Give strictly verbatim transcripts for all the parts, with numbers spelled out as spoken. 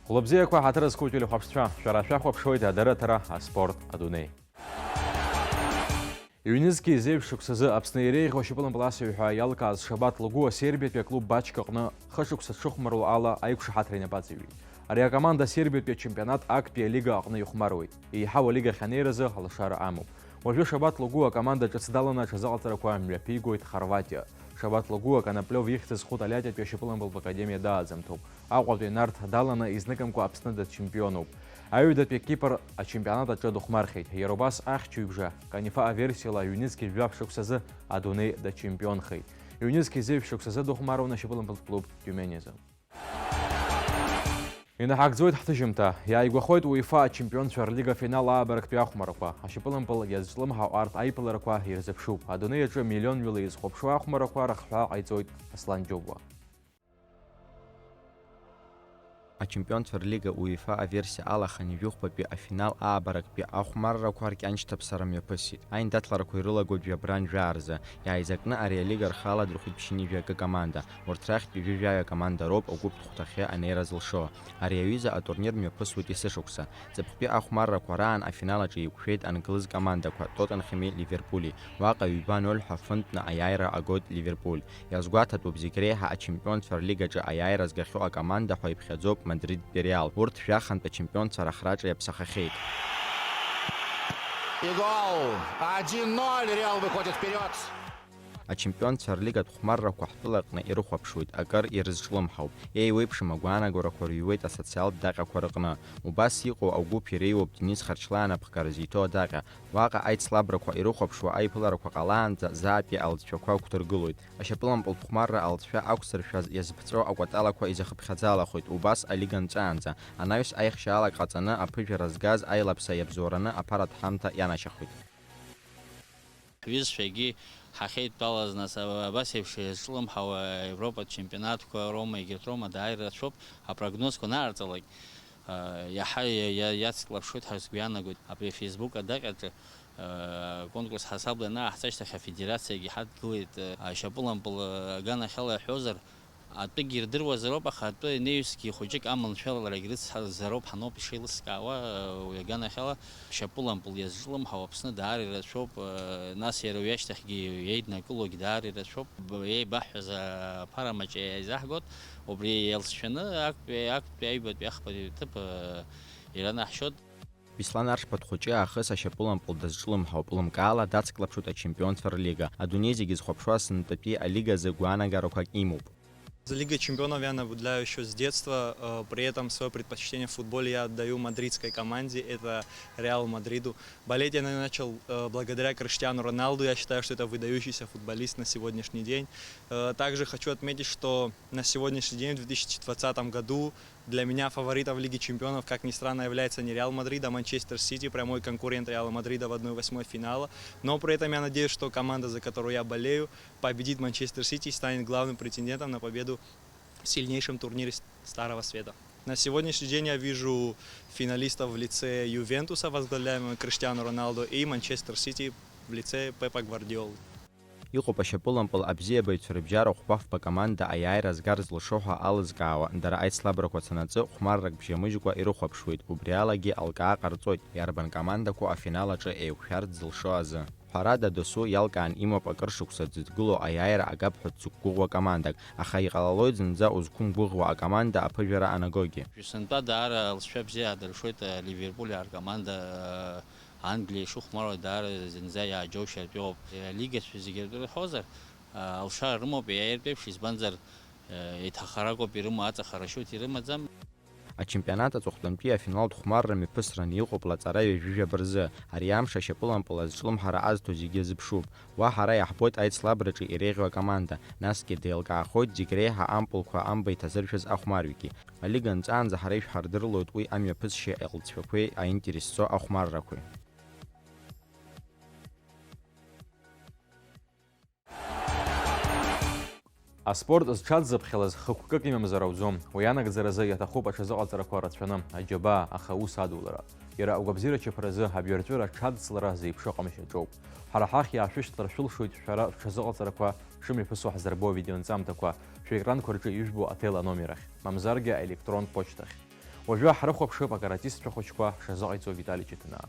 Хәлыбзиақәа, ҳаҭыр зқәу телехәаԥшцәа, шәара шәахәаԥшуеит адырраҭара «Аспорт адунеи». Ҩнызқьи зеижә шықәсазы Аԥсны иреиӷьу ашьапылампыласыҩ ҳәа иалкааз Шабаҭ Лагәыа Сербиатәи аклуб Бачка аҟны хышықәса дшыхәмаруа ала аиқәшаҳаҭра инапаҵаҩит. Ари акоманда Сербиатәи ачемпионат актәи алига аҟны ихәмаруеит. Еиҳау алига ахь анеиразы алшара амоуп. Уажәы Шабаҭ Лагәыа акоманда ҿыц даланы аҽазыҟаҵарақәа мҩаԥигоит Хорватиа. Шабаҭ Лагәыа Коноплев ихьӡ зху Тольяттиатәи ашьапылампылтә академиа дааӡамҭоуп. Аҟәатәи Нарҭ даланы изныкымкәа Аԥсны дачемпионуп. Аҩадатәи Кипр ачемпионат аҿы дыхәмархьеит. Иара убас ахьчаҩбжа Канифа Аверсиала ҩнызқьи жәаф шықәсазы адунеи дачемпионхеит. Ҩнызқьи зеижә шықәсазы дыхәмаруан ашьапылампылтә клуб Тиумени азы. Инаҳагӡоит ҳҭыжьымҭа. Иааигәахоит УЕФА ачемпионцәа рлига финал аабарактәи ахәмарақәа. Ашьапылампыл иазҿлымҳау арҭ аиԥыларақәа ирзыԥшуп. Адунеи аҿы миллионҩыла изхәаԥшуа ахәмарақәа рыхҳәаа ҟаиҵоит Аслан Џьобуа. Ачемпионцәа рлига УЕФА аверсиа ала хынҩажәихәбатәи афинал аабарактәи ахәмаррақәа ркьаншьҭаԥсара мҩаԥысит. Аиндаҭларақәа ирылагоит жәабран жәаа рзы. Иааизакны ари алига рхы аладырхәит ԥшьынҩажәи акы команда. Урҭ рахьтә ҩажәи жәаҩа команда роуп агәыԥ хәҭахьы анеира зылшо. Ари аҩыза атурнир мҩаԥысуеит есышықәса. Ҵыԥхтәи ахәмаррақәа раан афинал аҿы еиқәшәеит англыз командақәа Тоттенхеми Ливерпули. Уаҟа ҩба ноль ҳәа фынтәны аиааира агоит Ливерпуль. Иазгәаҭатәуп, зегь реиҳа ачемпионцәа рлигаҿы аиааира згахьоу акоманда ҳәа иԥхьаӡоуп Мадридтәи Реал. Урҭ жәахантә ачемпионцәа рахраҿы иаԥсахахьеит. И гол! Один ноль, Реал выходит вперед! Ачемпионцәа рлигатә хәмаррақәа ҳтәылаҟны ирыхәаԥшуеит, акыр ирызҿлымҳауп. Еиуеиԥшым агәаанагарақәа рыҩуеит асоциалтә даҟьақәа рыҟны. Убас иҟоу агәыԥ иреиуоуп Денис Харчлаа анапхгара зиҭо адаҟьа. Уаҟа аицлабрақәа ирыхәаԥшуа аиԥыларақәа ҟалаанӡа заатәи алҵшәақәа ықәдыргылоит. Ашьапылампылтә хәмарра алҵшәа ақәзыршәаз иазԥҵәо акәаталақәа изахыԥхьаӡалахоит, убас алига нҵәаанӡа. Анаҩс аихшьаалак ҟаҵаны аԥыжәара згаз аилаԥса иабзоураны аԥаратә ҳамҭа ианашьахоит. Ҳҩызцәагьы ҳахьеидтәалаз, нас, абас еиԥш иазҿлымҳауа Европатә чемпионатқәа роума, егьырҭ роума, дааира рацәоуп, апрогнозқәа анаарҵалак, а, иаҳа иа-, иа-, иацклаԥшуеит ҳәа сгәы иаанагоит. Абри афейсбук адаҟьаҿы, а, конкурс ҳасабла ианааҳҵа ашьҭахь, афедерациагьы ҳадгылеит, а, ашьапылампыл, а, аганахьала иаҳәозар, атәыгьы ирдыруазароуп, аха атәы неҩсгьы хәыҷык аманшәаларагь рыцҳазароуп ҳаноуп ишеилыскаауа, уи аганахьала, шьапылампыл иазҿлымҳау Аԥсны даара ирацәоуп, нас иара уи ашьҭахьгьы иеиднакылогь даара ирацәоуп. Б-, еибаҳҳәаз аԥара маҷ еизаҳгоит, убри еилсшәаны актәи, актәи аҩбатәи ахԥатәи ҭыԥ иранаҳшьоит. Беслан Аршба дхәыҷы аахыс ашьапылампыл дазҿлымҳауп, лымкаала дацклаԥшуеит ачемпионцәа рлига. Адунеи зегьы зхәаԥшуа сынтәатәи алигазы гуаанагарақәак имоуп. За Лигой чемпионов я наблюдаю ещё с детства, э, при этом своё предпочтение в футболе я отдаю мадридской команде, это Реал Мадриду. Болеть я на-, начал, э, благодаря Криштиану Роналду, я считаю, что это выдающийся футболист на сегодняшний день. Э, также хочу отметить, что на сегодняшний день, в две тысячи двадцатом году, для меня фаворитом в Лиге чемпионов, как ни странно, является не Реал Мадрид, а Манчестер Сити, прямой конкурент Реала Мадрида в одной восьмой финала. Но при этом я надеюсь, что команда, за которую я болею, победит Манчестер Сити и станет главным претендентом на победу в сильнейшем турнире с-, Старого Света. На сегодняшний день я вижу финалистов в лице Ювентуса, возглавляемого Криштиану Роналду, и Манчестер Сити в лице Пепа Гвардиолы. Иҟоуп ашьапылампыл абзиабаҩцәа рыбжьара хәба-фба команда аиааира згар зылшо ҳәа алызкаауа, дара аицлабрақәа цанаҵы хәмаррак бжьамыжькәа ирыхәаԥшуеит, убриалагьы алкаа ҟарҵоит, иарбан командақәоу афинал аҿы еиқәшәарц зылшо азы. Ҳәарада, досу иалкаан имоуп акыр шықәса дзыдгылоу аиааира агап ҳәа дзықәгәыӷуа командак, аха иҟалалоит зынӡа узқәымгәыӷуа акоманда аԥыжәара анагогьы. Сынтәа даара алҵшәа бзиа аадыршоит, а, Ливерпуль аркоманда, а, Англиа ишыхәмаруа даара зынӡа иааџьоушьартә иҟоуп. Алигацәа зегьы ртәы рҳәозар, а, алшара рымоуп, иааиртә еиԥш, избанзар, а, еиҭахарак ауп ирымоу, аҵахара шьоуҭ ирымаӡам. Ачемпионат аҵыхәтәантәи афиналтә хәмарра мҩаԥысраны иҟоуп лаҵара ҩажәижәаба рзы. Ари амш ашьапылампыл азҿлымҳара азҭо зегьы азыԥшуп. Уа ҳара иаҳбоит аицлабраҿы иреиӷьу акоманда, насгьы деилкаахоит зегь реиҳа ампылқәа амба иҭазыршәыз ахәмарҩгьы. Алига нҵәаанӡа ҳара ишәҳардырлоит уи амҩаԥысшьеи алҵшәақәеи аинтерес зцо ахәмаррақәеи. Аспорт зҽадзыԥхьалаз хықәкык имамзар ауӡом. Уи анагӡаразы иаҭахуп аҽазыҟаҵарақәа рацәаны, аџьабаа, аха аус адулара. Иара агәабзиара чаԥаразы абҩарҵәыра аҽадҵлара зеиԥшыҟамшьа ҿоуп. Ҳара ҳахь иаашәышьҭлар шәылшоит шәара шәҽазыҟаҵарақәа шымҩаԥысуа ҳзырбо авидеонҵамҭақәа шәекранқәа рҿы ижәбо аҭел аномер ахь, мамзаргьы аелектронтә почта ахь. Уажәы ҳрыхәаԥшып акаратистцәа хәыҷқәа шазыҟаиҵо Витали Чыҭынаа.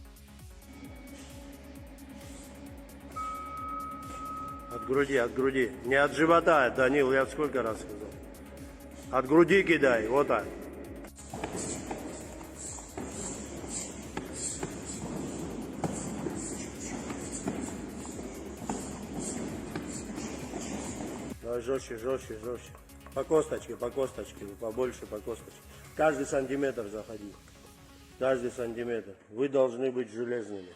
От груди, от груди. Не от живота, Данил, я сколько раз сказал. От груди кидай, вот так. Давай жёстче, жёстче, жёстче. По косточке, по косточке, побольше по косточке. Каждый сантиметр заходи. Каждый сантиметр. Вы должны быть железными.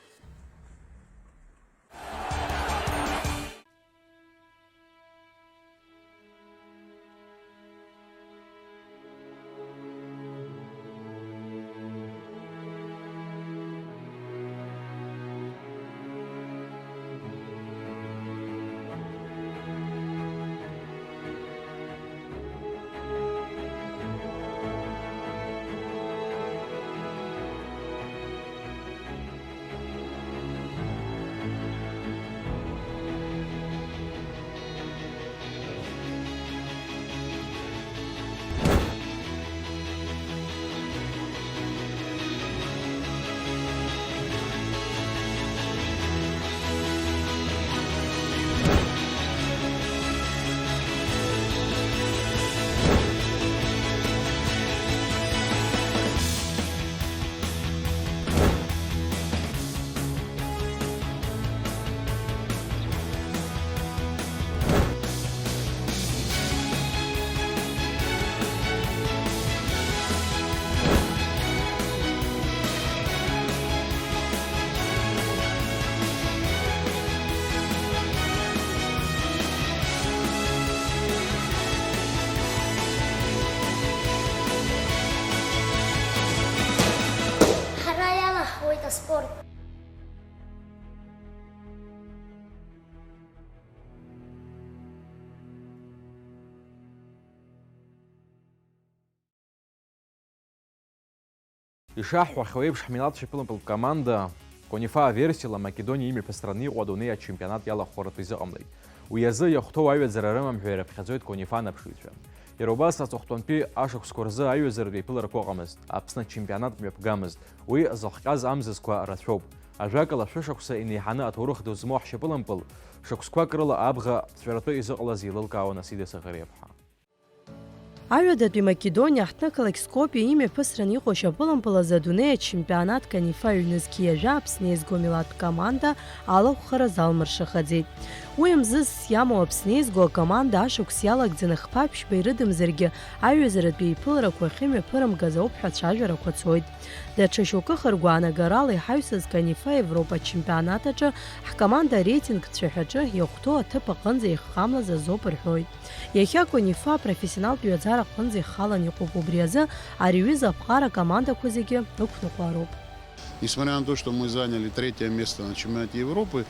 Ҳара иалаҳхуеит аспорт. Ишаҳҳәахьоу еиԥш, ҳмилаҭ шьапылампылтә команда Конифа аверсиала Македониа имҩаԥысраны иҟоу адунеи ачемпионат иалахәхаратәы изыҟамлеит. Уи азы иахәҭоу аҩаӡара рымам ҳәа ирыԥхьаӡоит Конифа анаԥшыҩцәа. Иара убас аҵыхәтәантәи ашықәсқәа рзы аиҩызаратә еиԥыларақәа ыҟамызт, Аԥсны ачемпионат мҩаԥгамызт, уи зыхҟьаз амзызқәа рацәоуп. Ажәакала, шәышықәса инеиҳаны аҭоурых ду змоу ҳшьапылампыл, шықәсқәак рыла абӷа ԥҵәаратәы изыҟалаз еилылкаауан Асида Саӷариаԥҳа. Аҩадатәи Македониа, аҳҭнықалақь Скопиа имҩаԥысран иҟоу ашьапылампыл азы адунеи ачемпионат Конифа ҩнызқь ҩажәа Аԥсны еизго милаҭтә команда алахәхара залмыршахаӡеит. Уи мзызс иамоу Аԥсны еизго акоманда ашықәс иалагӡаны хԥа-ԥшьба ирыдымзаргьы, аиҩызаратә еиԥыларақәа ахьымҩаԥырымгаз ауп ҳәа ацәажәарақәа цоит. Даҽа шьоукы хыргәаанагарала иҳаҩсыз Конифа Европа ачемпионат аҿы ҳкоманда ареитинг цәаҳәаҿы иахәҭоу аҭыԥ аҟынӡа иахьхамлаз азоуп рҳәоит. Иахьа Конифа апрофессионалтә ҩаӡара аҟынӡа ихалан иҟоуп, убри азы ари аҩыза аԥҟара акомандақәа зегьы ықәныҟәароуп. Несмотря на то, что мы заняли третье место на чемпионате Европы,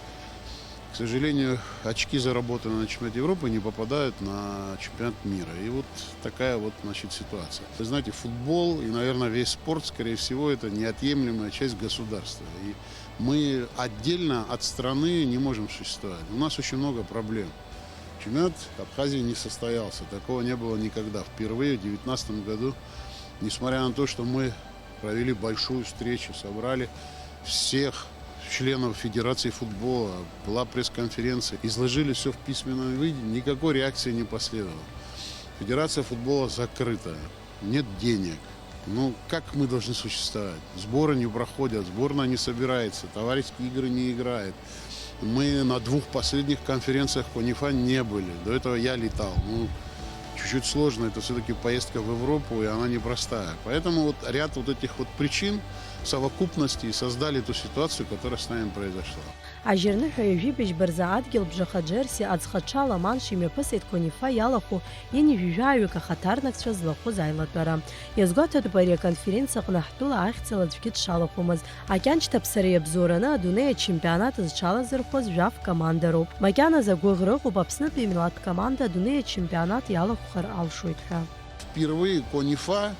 к сожалению, очки, заработанные на чемпионате Европы, не попадают на чемпионат мира. И вот такая вот, значит, ситуация. Вы знаете, футбол и, наверное, весь спорт, скорее всего, это неотъемлемая часть государства. И мы отдельно от страны не можем существовать. У нас очень много проблем. Чемпионат Абхазии не состоялся. Такого не было никогда. Впервые в девятнадцатом году, несмотря на то, что мы провели большую встречу, собрали всех членов Федерации футбола, была пресс-конференция, изложили всё в письменном виде, никакой реакции не последовало. Федерация футбола закрыта. Нет денег. Ну, как мы должны существовать? Сборы не проходят, сборная не собирается, товарищеские игры не играет. Мы на двух последних конференциях Конифа не были. До этого я летал. Ну, чуть-чуть сложно, это всё-таки поездка в Европу, и она непростая. Поэтому вот ряд вот этих вот причин в совокупности и создали ту ситуацию, которая с нами произошла. Ажьырныҳәа ҩажәи быжьба рзы адгьылбжаха Џьерси аӡхаҽа ала-манш имҩаԥысит Конифа иалахәу ҩынҩажәи жәаҩык ахаҭарнакцәа злахәыз аилатәара. Иазгәаҭатәуп ари аконференциа аҟны ҳтәыла ахьӡала аӡәгьы дшалахәымыз. Акьаншьҭаԥсара иабзоураны адунеи ачемпионат зҽалазырхәыз жәаф команда роуп. Макьаназы агәыӷра ыҟоуп Аԥснытәи милаҭтә команда адунеи ачемпионат иалахәхар алшоит ҳәа. Впервые Конифа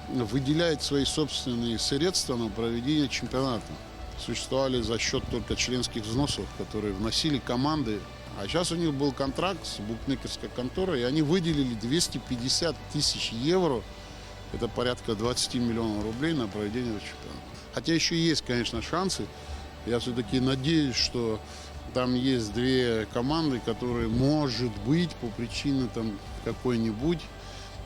выделяет свои собственные средства на проведение чемпионата. Существовали за счёт только членских взносов, которые вносили команды. А щас у них был контракт с букмекерской конторой, и они выделили двести пятьдесят тысяч евро Это порядка двадцати миллионов рублей на проведение этого чемпионата. Хотя еще есть, конечно, шансы. Я все-таки надеюсь, что там есть две команды, которые, может быть, по причине там какой-нибудь,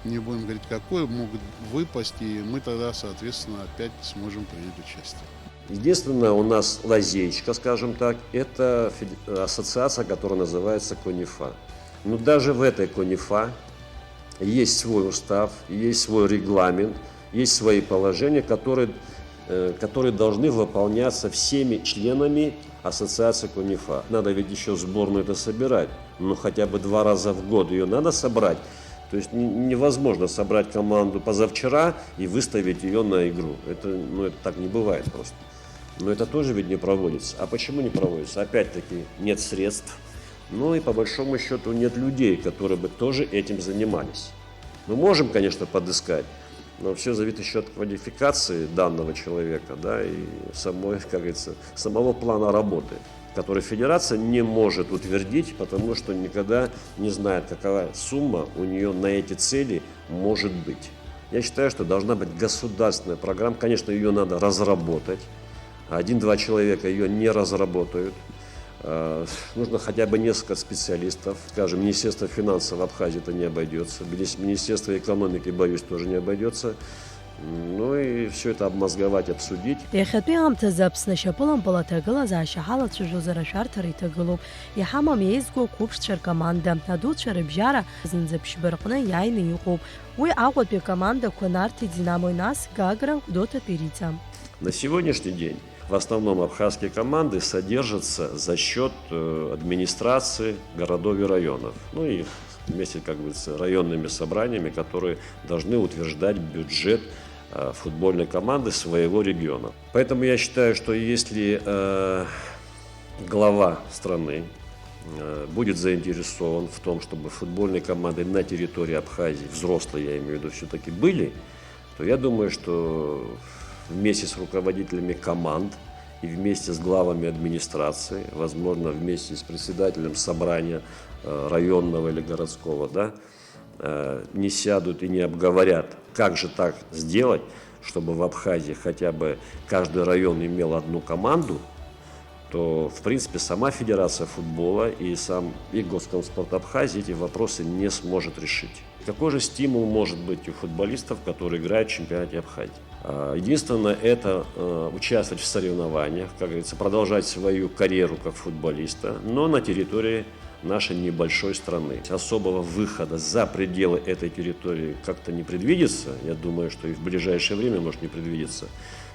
не будем говорить какой, могут выпасть, и мы тогда, соответственно, опять сможем принять участие. Единственное, у нас лазеечка, скажем так, это фед- ассоциация, которая называется КОНИФА. Но даже в этой КОНИФА есть свой устав, есть свой регламент, есть свои положения, которые, э, которые должны выполняться всеми членами ассоциации КОНИФА. Надо ведь еще сборную это собирать. Ну, хотя бы два раза в год ее надо собрать. То есть не- невозможно собрать команду позавчера и выставить ее на игру. Это, ну, это так не бывает просто. Но это тоже ведь не проводится. А почему не проводится? Опять-таки нет средств. Ну и по большому счету нет людей, которые бы тоже этим занимались. Мы можем, конечно, подыскать, но все зависит еще от квалификации данного человека, да, и самой, как говорится, самого плана работы, который федерация не может утвердить, потому что никогда не знает, какая сумма у нее на эти цели может быть. Я считаю, что должна быть государственная программа. Конечно, ее надо разработать. Один-два человека ее не разработают. Э, Нужно хотя бы несколько специалистов. Скажем, Министерство финансов Абхазии это не обойдется. Министерство экономики, боюсь, тоже не обойдется. Ну и все это обмозговать, обсудить. Иахьатәи аамҭазы Аԥсны ашьапылампыл аҭагылазаашьа ҳалацәажәозар ашәарҭара иҭагылоуп. Иҳамам еизго ақәыԥшцәа ркоманда, адуцәа рыбжьара зынӡа ԥшьба рҟны иааины иҟоуп. Уи Аҟәатәи акомандақәа Нарҭи Динамои, нас Гагра, Гәдоуҭатәи Риҵа. На сегодняшний день в основном абхазские команды содержатся за счет э, администрации городов и районов. Ну и вместе, как говорится, районными собраниями, которые должны утверждать бюджет э, футбольной команды своего региона. Поэтому я считаю, что если э, глава страны э, будет заинтересован в том, чтобы футбольные команды на территории Абхазии, взрослые, я имею в виду, все-таки были, то я думаю, что вместе с руководителями команд и вместе с главами администрации, возможно, вместе с председателем собрания э, районного или городского, да, э, не сядут и не обговорят, как же так сделать, чтобы в Абхазии хотя бы каждый район имел одну команду, то, в принципе, сама Федерация футбола и сам и Госкомспорт Абхазии эти вопросы не сможет решить. Какой же стимул может быть у футболистов, которые играют в чемпионате Абхазии? А, Единственное, это э, участвовать в соревнованиях, как говорится, продолжать свою карьеру как футболиста, но на территории нашей небольшой страны. Особого выхода за пределы этой территории как-то не предвидится. Я думаю, что и в ближайшее время может не предвидеться.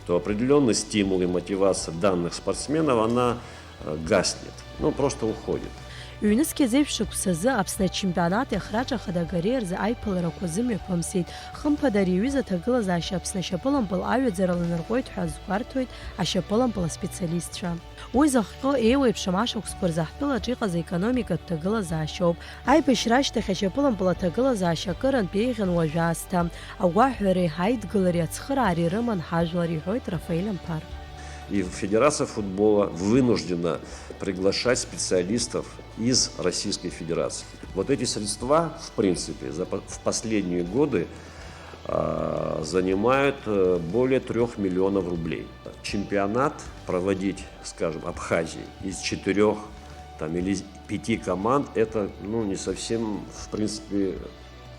То определенный стимул и мотивация данных спортсменов, она э, гаснет, ну, просто уходит. Ҩнызқьи зеижә шықәсазы Аԥсны ачемпионати ахраҿа ахада Гореи рзы аиԥыларақәа зымҩаԥымсит. Хымԥада ари аҩыза аҭагылазаашьа Аԥсны ашьапылампыл аҩаӡара ланарҟәуеит ҳәа азгәарҭоит ашьапылампыл аспециалистцәа. Уи зыхҟьо еиуеиԥшым ашықәсқәа рзы ҳтәылаҿ иҟаз аекономикатә ҭагылазаашьоуп. Аибашьра ашьҭахь ашьапылампыл аҭагылазаашьа акырынтә еиӷьын уажә аасҭа. Агәаҳәареи аидгылареи ацхыраареи рыман ҳажәлар, иҳәоит Рафаель Амԥар. И Федерация футбола вынуждена приглашать специалистов из Российской Федерации. Вот эти средства, в принципе, за, по- в последние годы а, занимают э, более трех миллионов рублей. Чемпионат проводить, скажем, Абхазии из четырех там, или из пяти команд, это ну, не совсем, в принципе,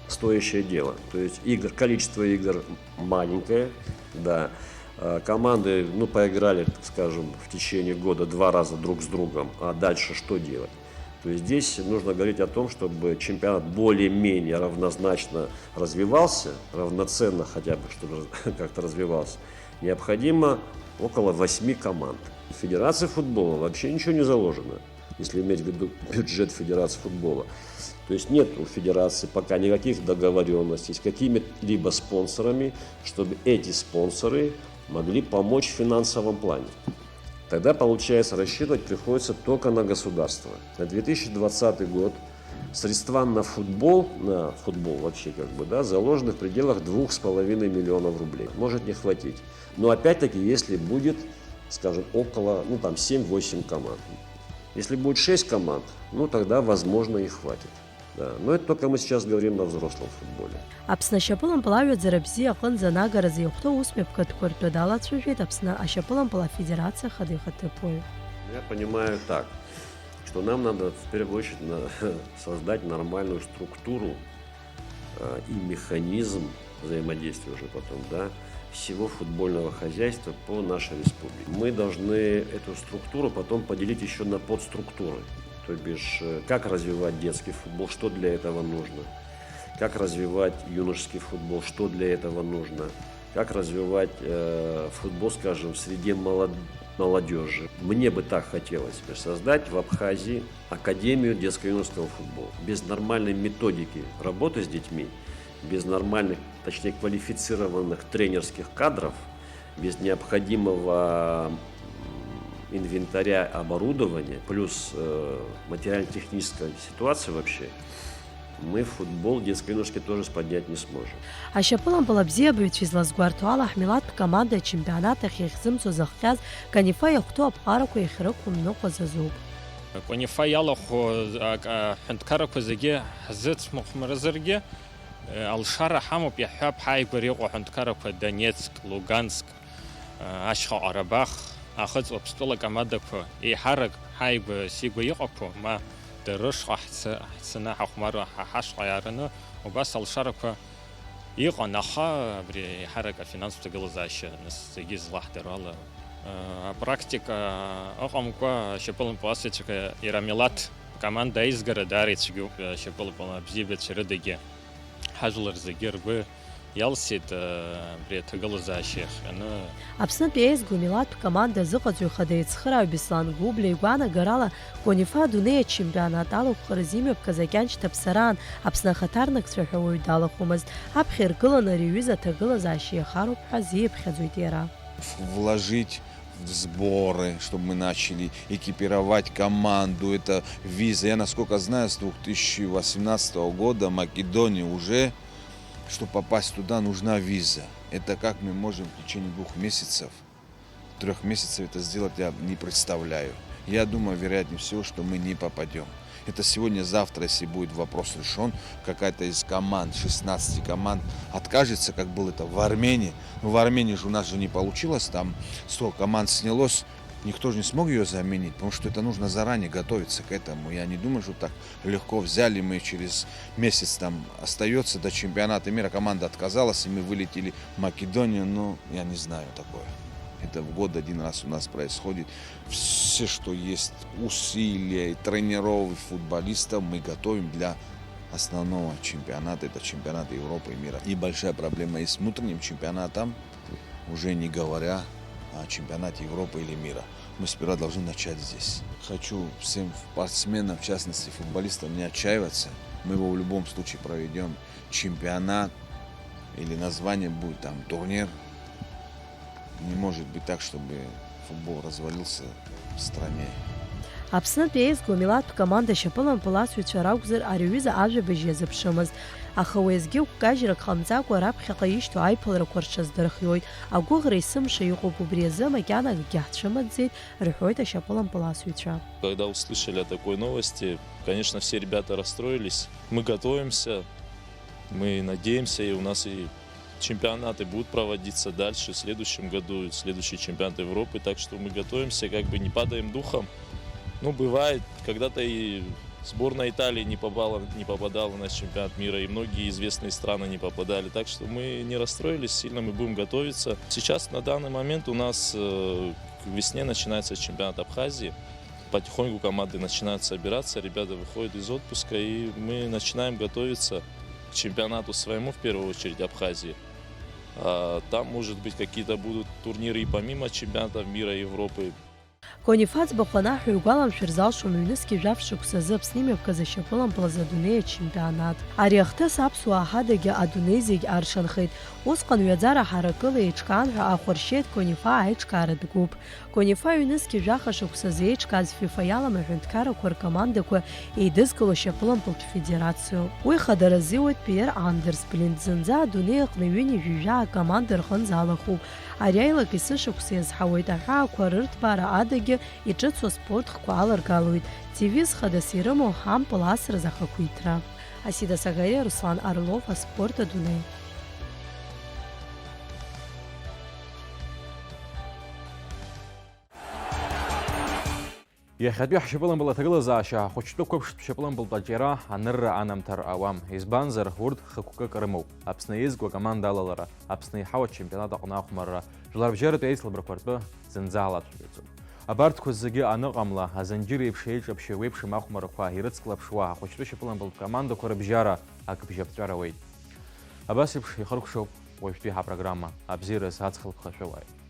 стоящее дело. То есть игр, количество игр маленькое, да. Э, Команды, ну, поиграли, скажем, в течение года два раза друг с другом, а дальше что делать? То есть здесь нужно говорить о том, чтобы чемпионат более-менее равнозначно развивался, равноценно хотя бы, чтобы раз- как-то развивался, необходимо около восьми команд. В Федерации футбола вообще ничего не заложено, если иметь в виду бюджет Федерации футбола. То есть нет у Федерации пока никаких договоренностей с какими-либо спонсорами, чтобы эти спонсоры могли помочь в финансовом плане. Тогда, получается, рассчитывать приходится только на государство. На две тысячи двадцатый год средства на футбол, на футбол вообще как бы, да, заложены в пределах двух с половиной миллионов рублей. Может не хватить. Но опять-таки, если будет, скажем, около, ну там семь-восемь команд. Если будет шесть команд, ну тогда, возможно, и хватит. Да, но это только мы сейчас говорим о взрослом футболе. Аԥсны ашьапылампыл аҩаӡара бзиа аҟынӡа анагаразы иахәҭоу усмҩаԥгатәқәа ртәы далацәажәеит Аԥсны ашьапылампыл афедерациа ахада ихаҭыԥуаҩ. Я понимаю так, что нам надо в первую очередь на-, создать нормальную структуру, э, и механизм взаимодействия уже потом, да, всего футбольного хозяйства по нашей республике. Мы должны эту структуру потом поделить ещё на подструктуры. То бишь, э, как развивать детский футбол, что для этого нужно, как развивать юношеский футбол, что для этого нужно, как развивать, э, футбол, скажем, в среде молод-, молодёжи. Мне бы так хотелось бы создать в Абхазии академию детско-юношеского футбола. Без нормальной методики работы с детьми, без нормальных, точнее, квалифицированных тренерских кадров, без необходимого, м, инвентаря, оборудования, плюс, э, материально-технической ситуации вообще, мы футбол детско-юношеский тоже поднять не сможем. Ашьапылампыл абзиабаҩцәа излазгәарҭо ала, ҳмилаҭтә команда ачемпионат ахь иахьзымцо зыхҟьаз, Конифа иахәҭоу аԥҟарақәа иахьрықәымныҟәаз азоуп. Конифа иалахәу, а, аҳәынҭқаррақәа зегьы ҳзыцмыхәмаразаргьы, э, алшара ҳамоуп, иаҳҳәап, ҳааигәара иҟоу аҳәынҭқаррақәа Донецк, Луганск, э, Ашьха Ҟарабах, Ахыҵ Уаԥстәыла командақәа, еиҳарак ҳааигәа-сигәа иҟақәоу, ма дара рышҟа ҳцы-, ҳцаны ҳахәмаруа, ҳа ҳашҟа иаараны, убас алшарақәа Иҟан, аха абри еиҳарак афинанстә ҭагылазаашьа нас зегьы излаҳдыруа ала, а, апрактика ыҟамкәа, ашьапылампыл асыҩцәа иара амилаҭ команда аизгара даара ицәгьоуп, ашьапылампыл абзиабаҩцәа рыдагьы. Ҳажәлар зегьы ргәы иалсит, а, абри аҭагылазаашьа иахҟьаны. Аԥснытәи еизго милаҭтә команда азыҟаҵаҩ хада ицхырааҩ Беслан Гәыблиа игәаанагарала, Конифа адунеи ачемпионат алахәхаразы имҩаԥгаз акьаншьҭ аԥсараан Аԥсны ахаҭарнакцәа ҳәа уаҩ далахәымызт. Аԥхьа иргыланы ари аҩыза аҭагылазаашьа иахароуп ҳәа азиԥхьаӡоит иара. Вложить в сборы, чтобы мы начали экипировать команду, это виза. Я, насколько знаю, с двух тысячи восемнадцатого года Македония уже, чтобы попасть туда, нужна виза. Это как мы можем в течение двух месяцев, трёх месяцев это сделать, я не представляю. Я думаю, вероятнее всего, что мы не попадём. Это сегодня-завтра, если будет вопрос решён, какая-то из команд, шестнадцати команд, откажется, как было это в Армении. Ну, в Армении же у нас же не получилось, там сто команд снялось, никто же не смог её заменить, потому что это нужно заранее готовиться к этому. Я не думаю, что так легко взяли мы через месяц, там остаётся до чемпионата мира, команда отказалась, и мы вылетели в Македонию. Ну, я не знаю такое. Это в год один раз у нас происходит. Все, что есть, усилия и тренировок футболистов, мы готовим для основного чемпионата, это чемпионат Европы и мира. И большая проблема и с внутренним чемпионатом, уже не говоря о чемпионате Европы или мира. Мы сперва должны начать здесь. Хочу всем спортсменам, в частности футболистам, не отчаиваться. Мы его в любом случае проведём. Чемпионат или название будет там турнир. Не может быть так, чтобы футбол развалился в стране. Аԥснытәи еизго милаҭтә команда ашьапылампыл асыҩцәа ракәзар, ари аҩыза ажәабжь иазыԥшымызт. Аха уеизгьы гәкажьрак ҟамҵакәа раԥхьаҟа ишьҭоу аиԥыларақәа рҽаздырхиоит. Агәыӷра есымша иҟоуп, убри азы макьана акгьы ҳцәымыӡӡеит, рҳәоит ашьапылампыл асыҩцәа. Когда услышали о такой новости, конечно, все ребята расстроились. Мы готовимся, мы надеемся, и у нас и чемпионаты будут проводиться дальше в следующем году, следующий чемпионат Европы, так что мы готовимся, как бы не падаем духом. Ну, бывает, когда-то и сборная Италии не попала, не попадала на чемпионат мира, и многие известные страны не попадали, так что мы не расстроились сильно, мы будем готовиться. Сейчас, на данный момент, у нас, э, к весне начинается чемпионат Абхазии. Потихоньку команды начинают собираться, ребята выходят из отпуска, и мы начинаем готовиться к чемпионату своему, в первую очередь, Абхазии. А там, может быть, какие-то будут турниры и помимо чемпионатов мира и Европы. Конифа аӡбахә анаҳәо, игәаламшәар залшом, ҩнызқьи жәаф шықәсазы Аԥсны имҩаԥгаз ашьапылампыл азы адунеи ачемпионат. Ари ахҭыс аԥсуаа ҳадагьы адунеи зегь аршанхеит. Усҟан ҩаӡара ҳаракыла еиҿкаан ҳәа ахәаршьеит Конифа аиҿкааратә гәыԥ. Конифа ҩнызқьи жәаха шықәсазы еиҿкааз фифа иалам аҳәынҭқаррақәа ркомандақәа еидызкыло ашьапылампылтә федерациоуп. Уи хадара азиуеит Пиер Андерс Блинд, зынӡа адунеи аҟны ҩынҩажәи жәаа акоманда рҟынӡа алахәуп. Ари аилак есышықәса иазҳауеит, аҳәаақәа рырҭбаара адагьы иҿыцу аспорт хкқәа аларгалоит, девиз хадас ирымоу ҳампыл асра захақәиҭра. Асида Сагариа, Руслан Орлов, аспорт адунеи. Иахьатәи ҳшьапылампыл аҭагылазаашьа ахәыҷтәы қәыԥштә шьапылампылтә аҿиара анырра анамҭар ауам, избанзар, урҭ хықәкык рымоуп, Аԥсны еизго акоманда алалара, Аԥсны еиҳау ачемпионат аҟны ахәмарра, жәларбжьаратәи аицлабрақәа ртәы зынӡа алацәажәаӡом. Абарҭқәа зегьы аныҟамла, азанџьыр еиԥш еиҿаԥшьоу еиԥшым ахәмарақәа ирыцклаԥшуа ахәыҷтәы шьапылампылтә командақәа рыбжьара акбжьаԥҵәара ауеит. Абас еиԥш ихыркәшоуп уажәтәи ҳапрограмма, абзиараз аҵх лԥхашәауааит.